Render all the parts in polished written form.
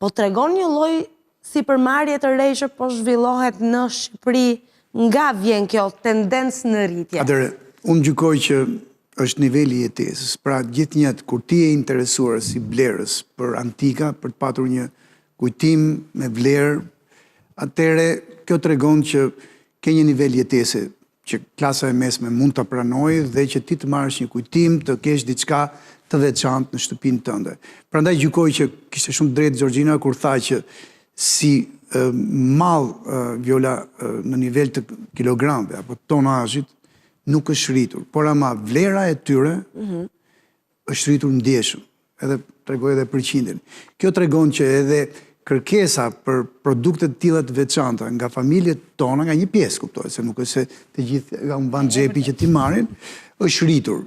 Po tregon një lloj sipërmarrje të re që po zhvillohet në Shqipëri, nga vjen kjo tendencë në rritje? Atëherë, unë gjykoj që është niveli i jetesës. Pra, gjithnjë kur ti je interesuar si blerës për antika, për të patur një kujtim me vlerë, atëherë kjo tregon që ke një nivel jetese që klasa e mesme mund ta pranojë dhe që ti të marrësh një kujtim, të kesh diçka të veçantë në shtëpinë tënde. Prandaj gjykoj që kishte shumë drejt Georgina kur tha që si mall, Viola, në nivel të kilogramëve apo tonazhit nuk është rritur, por ama vlera e tyre është rritur ndjeshëm, edhe tregoj edhe përqindjen. Kjo tregon që edhe kërkesa për produkte të tilla të veçanta nga familjet tona, nga një pjesë, kuptohet, se nuk është se të gjithë nga u mban xhepi që t'i marrin, është rritur.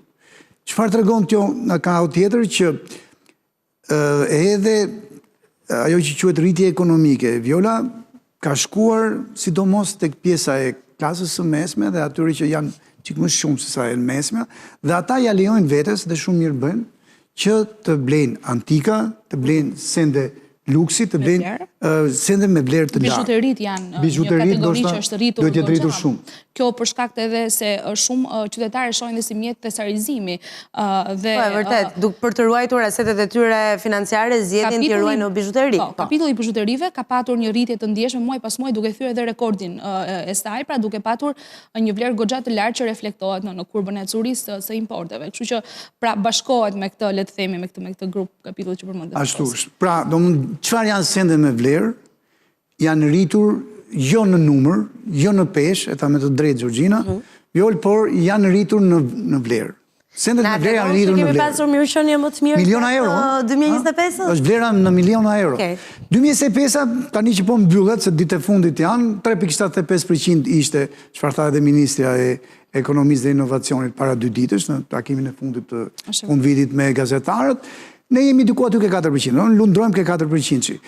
Çfarë tregon kjo nga krahu tjetër? Që edhe ajo që quhet rritje ekonomike, Viola, ka shkuar sidomos tek pjesa e klasës së mesme dhe atyre që janë çik më shumë se sa e mesme, dhe ata ja lejojnë vetes dhe shumë mirë bëjnë që të blejnë antika, të blejnë sende luksi, të blejnë sende me vlerë të lartë. Bizhuteritë janë një Bizhuteritë kategori ndoshta që është rritur duhet jetë rritur goxha. shumë. Kjo për shkak të edhe se shumë qytetarë shohin dhe si mjet thesarizimi, dhe Po, e vërtet, për të ruajtur asetet e tyre financiare zgjedhin t'i ruajnë në bizhuteri. Po, kapitulli i bizhuterive ka patur një rritje të ndjeshme muaj pas muaji, duke thyer edhe rekordin e saj, pra duke patur një vlerë goxha të lartë që reflektohet në kurbën e ecurisë së importeve. Kështu që pra bashkohet me këtë, le të themi, me këtë grup kapitulli që përmendët. Ashtu është. Pra, domethënë, çfarë janë sende me vlerë? Janë rritur jo në numër, jo në peshë, e tha me të drejtë Georgina, Viol, por janë rritur në vlerë. Sendet Na me vlerë janë tregon rritur që në kemi vlerë. pasur mirëqenie më të mirë Miliona gjatë, euro, 2025-ës? Është vlera në miliona euro. 2025-a, tani që po mbyllet, se ditët e fundit janë, 3.75% ishte, çfarë tha edhe Ministria e Ekonomisë dhe Inovacionit para 2 ditësh, në takimin e fundit të fundvitit me gazetarët, ne jemi diku aty ke 4%, ne lundrojmë ke 4%.